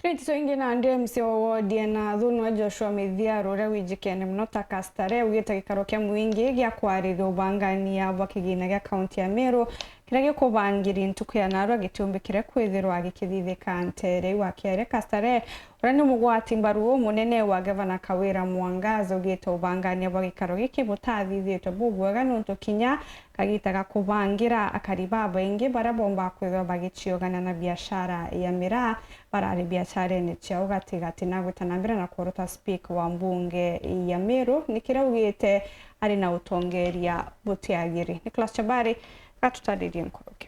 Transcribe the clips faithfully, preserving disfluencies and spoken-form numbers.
Ritito ingi nandi M C A wa wodi ya Nathu nwe Joshua Mithiaru, uria wijikene mono ta Kastare, augite gikaro kia mwingi gia kwarithia ubangania bwa kigina gia kaunti ya Meru kiria gikubangiri ntuku ya narua gitiumbikire kwithirwa gikithithika ntere iu. Akiaria, Kastare, uria ni mugwati mbaru umunene wa gavana Kawira Mwangaza, augite ubangania bwa gikaro giki butathithitwe bubwega, nontu kinya kagita ga kubangira akari babaingi baria boomba kwithirwa bagiciogana na biashara ya miraa barari biasharene ciao gatigati na gwita na mbere na kworota spika wa mbunge ya Meru, ni kiria augite ari na utongeria butiagiri. Nicholas Chabari gatutaririe nkuruki.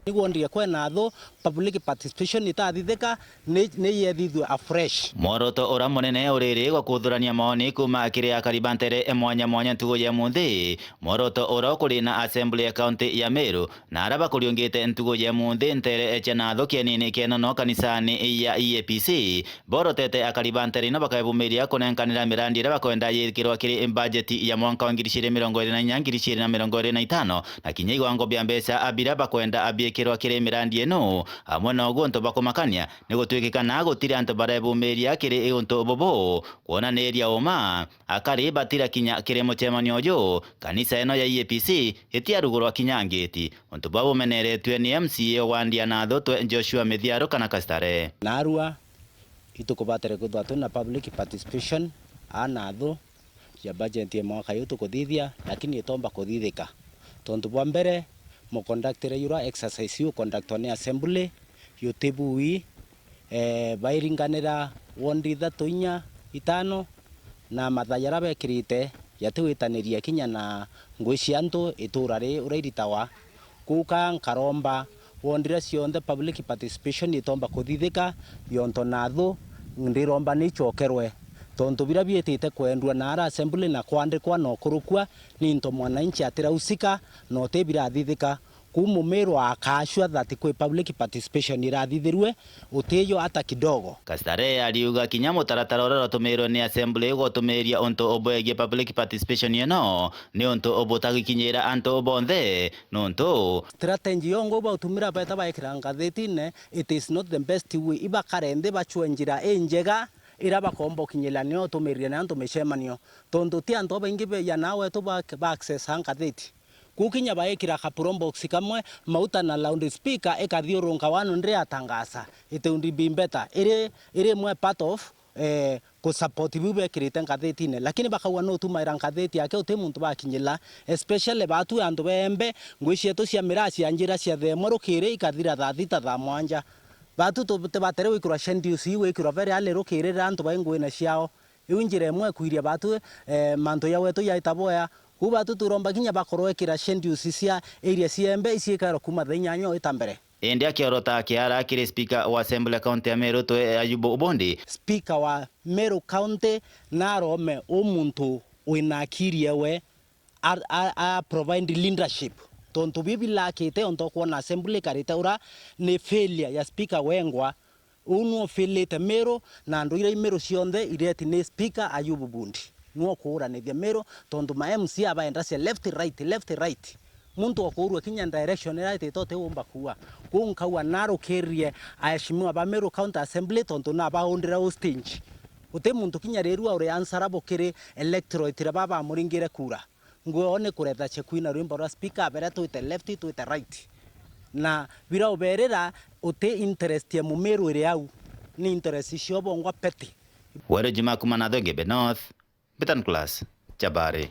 Niguo ndiye kwena athu, public participation itathithika, ni, ni yethithue afresh. Mworoto uria munene uriri gwa kuthurania maoni kuuma kiri akari ba ntere mwanya mwanya ntugu ya munthi. Mworoto uria ukuri na assembly ya county ya Meru, na aria bakuriungite ntugu ya munthi ntere cia Nathu kienini kia Enono kanisani ya E A P C, borotete akari ba ntere ino bakaebumiria kunenkanira mirandi iria bakwenda yikirwa kiri bajeti ya mwanka wa ngiri igiri mirongo iri na inya, ngiri igiri na mirongo iri na itano, na kinya iwango bia mbeca biria bakwenda biikirwa kiri mirandi ino. Amwe na uguo, untu bwa kumakania ni gutwikika na gutiri antu barebumiria kiri untu bubu. Kwonaniria uma, akari batira kinya kiri mucemanio uju, kanisa ino ya E A P C itiarugurwa kinya ngiti, untu bwa bumeneretue ni M C A wa wodi ya Nathu twe Joshua Mithiaru kana Kastare. Narua itukubatire kwithirwa twina public participation aa Nathu ya budget ya mwaka uyu tukuthithia, lakini itomba kuthithika. Tontu bwa mbere, muconductire jura exercise iu uconductwa ni assembly, jutibui, eh, bairinganira ward ithatu, inya, itano, na mathaa jaria bekirite jatigwitaniria kinya na ngui cia antu itura ri uria iritawa. Kuuka nkaromba ward iria cionthe public participation itomba kuthithika, yonto Nathu ndiromba ni icokerwe, tontu biria biitite kwendua na ara assembly na kwandikwa na ukurukua ni into mwananchi atirausika na uti birathithika. Kuu Mumiru akashua that kwi public participation irathithirue, utiyo hata kidogo. Kastare ariuga kinya mutaratara uria uratumirwe ni assembly ugutumiria untu ubwegie public participation ino ni untu ubutagikinyira antu bonthe, nontu strategy yongo bautumira beta baikira ngathitine, it is not the best way. Ibakare nthi bacue njira injega iria bakomba ukinyira nio utumirire ni antu micemanio, tontu ti antu babaingi be ya na wetu ba, ba access ngathiti. Kuu kinya baikira ka probox kamwe, mauta na loudspeaker ikathiurunka one ndri atangasa, it would be better. Iri, iri imwe part of, eh, ku support biu bekirite ngathitine, lakini bakauga no utumaira ngathiti yake uti muntu bakinyila, especially batu antu beembe, ngui cietu cia miraa cia njira cia thaa imwe rukiri ikathira thaa thita thaa mwanja. Batu tu-, tibatere gwikirwa schedules iu gwikirwa very early rukiri riria antu bai nguine ciao. Iu njira imwe ikwiria batu, eh, mantu ya wetu yaita boya. Kuu batu turomba kinya bakorwo ekira schedules cia area ciembe iciikarwa kuuma thaa inyanya gwita mbere. Indi akiorota kiara kiri spika wa Assembly County ya Meru twe Ayubu Obondi. Spika wa Meru County narome u muntu wina akiri ewe a, a, a provide leadership. Tontu bi bilakite onto kwona assembly ikarite ura ni failure ya spika wengwa. Uu nwe ufilite Meru, na andu iria i Meru cionthe ireti ni Speaker Ayubu Bundi. Nwe ukuuranithia Meru, tontu ma M C A abaenda cia left, right, left, right. Muntu okuurua kinya direction iria aitite utiumba kuua. Kuu nkauga narukirie aheshimiwa ba Meru County Assembly, tontu nabaundire hostage. Uti muntu kinya rirua uri answerable kiri electorate iria babamuringire kura. Nguo ni kuretha chekui na rwimbo rwa speaker, abere twite left, twite right. Na bira uberira uti interest ya Mumiru iri au, ni interest cio bongwa petty. Weru Juma kuma Nathongembe North, Betan Class, Chabari.